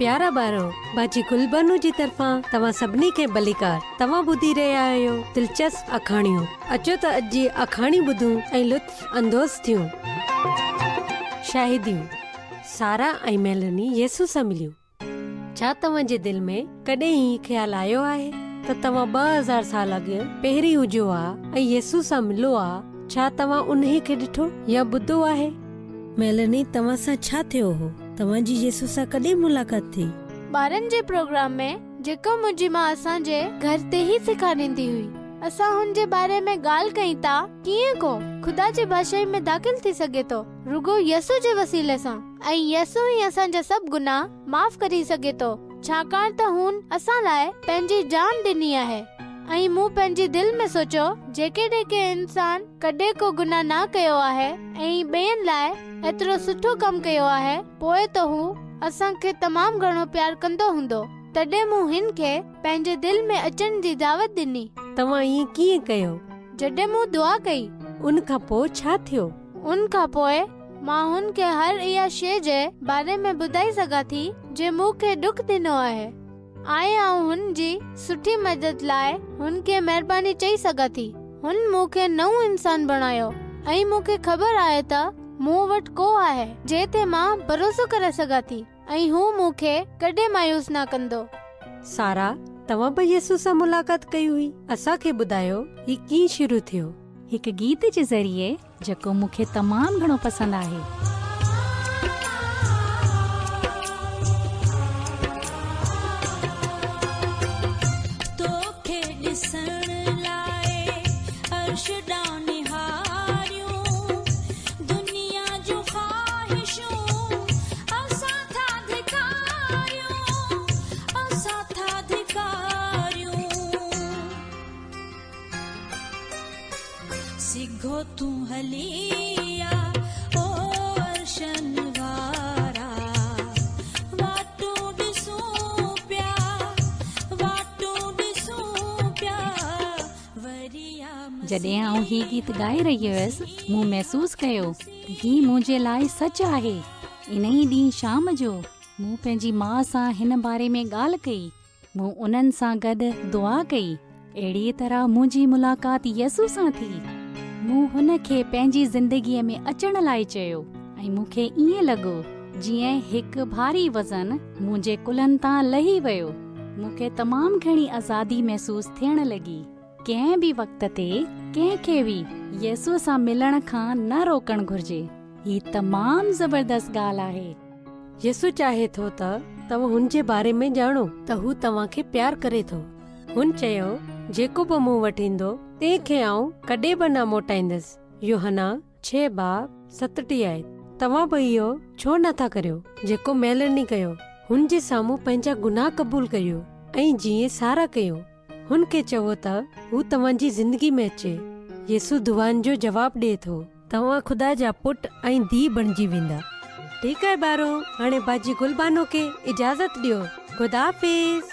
پيارا ٻارو، باجي گلبانو جي طرفان توهان سڀني کي ڀليڪار. توهان ٻڌي رهيا آهيو دلچسپ آکاڻيون. اچو ته اڄ جي آکاڻي ٻڌون ۽ لطف اندوز ٿيون. شاهديون، سارا ۽ ميلني يسوع سان مليون. ڇا توهان جي دل ۾ ڪڏهن هي خيال آيو آهي ته توهان 2000 سال اڳ پهرين هجو ها ۽ يسوع سان ملو ها؟ ڇا توهان انهي کي ڏٺو يا ٻڌو آهي؟ ميلني توهان سان ڇا ٿيو هو؟ توهان جي يسوع سان ڪڏهن ملاقات ٿي؟ ٻارن جي پروگرام ۾ جيڪو منهنجي ماء اسان جي گهر تي ئي سيکاريندي هئي. اسان هن جي باري ۾ ڳالهه ڪئي ته ڪيئن ڪو خدا جي بادشاهي ۾ داخل ٿي سگهي ٿو رڳو يسوع جي وسيلي سان. ۽ يسوع ئي اسان جا سڀ گناهه معاف ڪري سگهي ٿو، ڇاڪاڻ ته هن اسان لاء پنهنجي جان ڏني آهي. ۽ مون پنهنجي دل ۾ سوچيو، جيڪڏهن ڪنهن انسان ڪڏهن ڪو گناهه نه ڪيو آهي ۽ ٻين لاء ايترو سٺو ڪم ڪيو آهي، پوء ته هو اسان کي تمام گهڻو پيار ڪندو هوندو. تڏهن مون هن کي پنهنجي دل ۾ اچڻ جي دعوت ڏني. توهان ائين ڪيئن ڪيو؟ جڏهن مون دعا ڪئي. ان کان پوء ڇا ٿيو؟ ان کان پوء مان هن کي هر اها شيء جي باري ۾ ٻڌائي سگهان ٿي جنهن مون کي ڏک ڏنو آهي ۽ آئون هن جي سٺي مدد لاء هن کي مهرباني چئي سگهان ٿي. هن مون کي نئون انسان بڻايو ۽ مون کي خبر آهي ته مون وٽ ڪو آهي جنهن تي مان ڀروسو ڪري سگهان ٿي ۽ هو مون کي ڪڏهن مايوس نه ڪندو. سارا، توهان به يسوع سان ملاقات ڪئي هئي. اسان کي ٻڌايو هي ڪيئن شروع ٿيو؟ هڪ گيت جي ذريعي جيڪو مون کي تمام گهڻو پسند آهي. توکي ڏسڻ لاء عرش ڏانهن نهاريون، دنيا جون خواهشون اسان ٿا ڌڪاريون، اسان ٿا ڌڪاريون. سگهو تون هلي آ او عرشن وارا، واٽون ڏسون پيا، واٽون ڏسون پيا، وري آ جڏهن آئون هي گيت ڳائي رهي هيس، مون محسوس ڪيو ته هي منهنجي لاء سچ آهي. انهي ڏينهن شام جو مون پنهنجي ماء سان هن باري ۾ ڳالهه ڪئي. مون انهن سان گڏ دعا ڪئي. اهڙيء طرح منهنجي ملاقات يسوع سان ٿي. مون هن کي پنهنجي زندگيء ۾ اچڻ لاء چيو ۽ مون کي ائين لڳو جيئن هڪ ڀاري وزن منهنجي ڪلهن تان لهي ويو. مون کي تمام گهڻي آزادي محسوس ٿيڻ لڳي. ڪنهن به وقت تي ڪنهن کي به يسوع سان ملڻ کان نه روڪڻ گهرجي. هي تمام زبردست ڳالهه آهي. يسوع چاهي ٿو ته توهان هن جي باري ۾ ڄاڻو ته هو توهان کي پيار ڪري ٿو. هن چيو، جيڪو به مون وٽ ايندو، تنهن کي آئون ڪڏهن به نه موٽائيندس. يوحنا ڇهه باب 37 آيت. توهان به اهو ڇو نه ٿا ڪريو، جيڪو ميلني ڪيو؟ هن جي سامهون پنهنجا گناهه قبول ڪريو ۽ جيئن سارا ڪيو. هن کي چئو ته هو توهان جي زندگي ۾ اچي. يسوع دعائن جو جواب ڏئي ٿو. توهان خدا جا پٽ ۽ ڌيء بڻجي ويندا. ٺيڪ آهي ٻارو، هاڻي باجي گل بانو کي اجازت ڏيو. خدا حافظ.